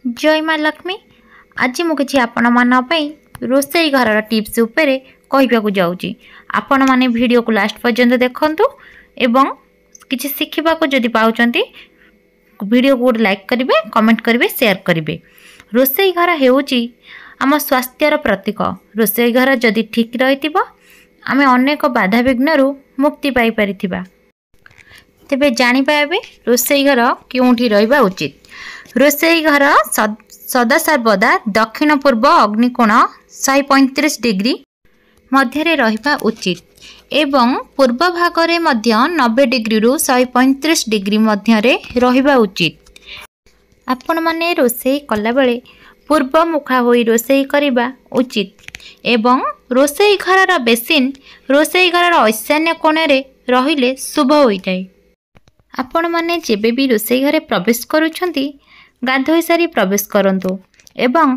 ଜୟ ମା ଲକ୍ଷ୍ମୀ। ଆଜି ମୁଁ କିଛି ଆପଣମାନଙ୍କ ପାଇଁ ରୋଷେଇ ଘରର ଟିପ୍ସ ଉପରେ କହିବାକୁ ଯାଉଛି। ଆପଣମାନେ ଭିଡ଼ିଓକୁ ଲାଷ୍ଟ ପର୍ଯ୍ୟନ୍ତ ଦେଖନ୍ତୁ ଏବଂ କିଛି ଶିଖିବାକୁ ଯଦି ପାଉଛନ୍ତି, ଭିଡ଼ିଓକୁ ଗୋଟେ ଲାଇକ୍ କରିବେ, କମେଣ୍ଟ କରିବେ, ସେୟାର କରିବେ। ରୋଷେଇ ଘର ହେଉଛି ଆମ ସ୍ୱାସ୍ଥ୍ୟର ପ୍ରତୀକ। ରୋଷେଇ ଘର ଯଦି ଠିକ୍ ରହିଥିବ, ଆମେ ଅନେକ ବାଧାବିଘ୍ନରୁ ମୁକ୍ତି ପାଇପାରିଥିବା। ତେବେ ଜାଣିବା ଏବେ ରୋଷେଇ ଘର କେଉଁଠି ରହିବା ଉଚିତ। ରୋଷେଇ ଘର ସଦାସର୍ବଦା ଦକ୍ଷିଣ ପୂର୍ବ ଅଗ୍ନିକୋଣ 135 ଡିଗ୍ରୀ ମଧ୍ୟରେ ରହିବା ଉଚିତ ଏବଂ ପୂର୍ବ ଭାଗରେ ମଧ୍ୟ 90 ଡିଗ୍ରୀରୁ 135 ଡିଗ୍ରୀ ମଧ୍ୟରେ ରହିବା ଉଚିତ। ଆପଣମାନେ ରୋଷେଇ କଲାବେଳେ ପୂର୍ବ ମୁଖା ହୋଇ ରୋଷେଇ କରିବା ଉଚିତ ଏବଂ ରୋଷେଇ ଘରର ବେସିନ୍ ରୋଷେଇ ଘରର ଐଶାନ୍ୟ କୋଣରେ ରହିଲେ ଶୁଭ ହୋଇଥାଏ। ଆପଣମାନେ ଯେବେ ବି ରୋଷେଇ ଘରେ ପ୍ରବେଶ କରୁଛନ୍ତି, ଗାଧୋଇ ସାରି ପ୍ରବେଶ କରନ୍ତୁ ଏବଂ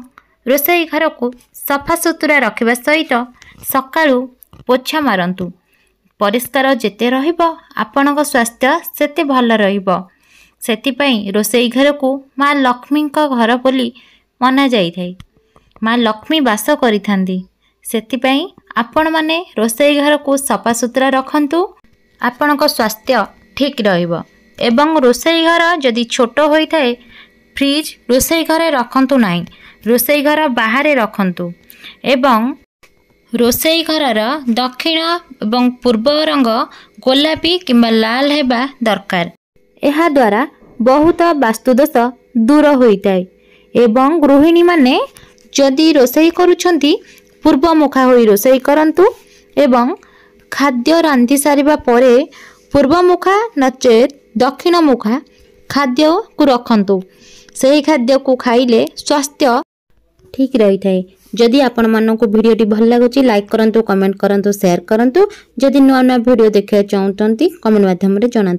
ରୋଷେଇ ଘରକୁ ସଫାସୁତୁରା ରଖିବା ସହିତ ସକାଳୁ ପୋଛା ମାରନ୍ତୁ। ପରିଷ୍କାର ଯେତେ ରହିବ, ଆପଣଙ୍କ ସ୍ୱାସ୍ଥ୍ୟ ସେତେ ଭଲ ରହିବ। ସେଥିପାଇଁ ରୋଷେଇ ଘରକୁ ମା ଲକ୍ଷ୍ମୀଙ୍କ ଘର ବୋଲି ମନାଯାଇଥାଏ। ମା ଲକ୍ଷ୍ମୀ ବାସ କରିଥାନ୍ତି। ସେଥିପାଇଁ ଆପଣମାନେ ରୋଷେଇ ଘରକୁ ସଫାସୁତୁରା ରଖନ୍ତୁ, ଆପଣଙ୍କ ସ୍ୱାସ୍ଥ୍ୟ ଠିକ୍ ରହିବ। ଏବଂ ରୋଷେଇ ଘର ଯଦି ଛୋଟ ହୋଇଥାଏ, ଫ୍ରିଜ୍ ରୋଷେଇ ଘରେ ରଖନ୍ତୁ ନାହିଁ, ରୋଷେଇ ଘର ବାହାରେ ରଖନ୍ତୁ। ଏବଂ ରୋଷେଇ ଘରର ଦକ୍ଷିଣ ଏବଂ ପୂର୍ବ ରଙ୍ଗ ଗୋଲାପୀ କିମ୍ବା ଲାଲ ହେବା ଦରକାର। ଏହାଦ୍ୱାରା ବହୁତ ବାସ୍ତୁଦୋଷ ଦୂର ହୋଇଥାଏ। ଏବଂ ଗୃହିଣୀମାନେ ଯଦି ରୋଷେଇ କରୁଛନ୍ତି, ପୂର୍ବ ମୁଖା ହୋଇ ରୋଷେଇ କରନ୍ତୁ ଏବଂ ଖାଦ୍ୟ ରାନ୍ଧି ସାରିବା ପରେ ପୂର୍ବ ମୁଖା ନଚେତ୍ ଦକ୍ଷିଣ ମୁଖା ଖାଦ୍ୟକୁ ରଖନ୍ତୁ। ସେହି ଖାଦ୍ୟକୁ ଖାଇଲେ ସ୍ୱାସ୍ଥ୍ୟ ଠିକ୍ ରହିଥାଏ। ଯଦି ଆପଣମାନଙ୍କୁ ଭିଡ଼ିଓଟି ଭଲ ଲାଗୁଛି, ଲାଇକ୍ କରନ୍ତୁ, କମେଣ୍ଟ କରନ୍ତୁ, ସେୟାର କରନ୍ତୁ। ଯଦି ନୂଆ ନୂଆ ଭିଡ଼ିଓ ଦେଖିବାକୁ ଚାହୁଁଛନ୍ତି, କମେଣ୍ଟ ମାଧ୍ୟମରେ ଜଣାନ୍ତୁ।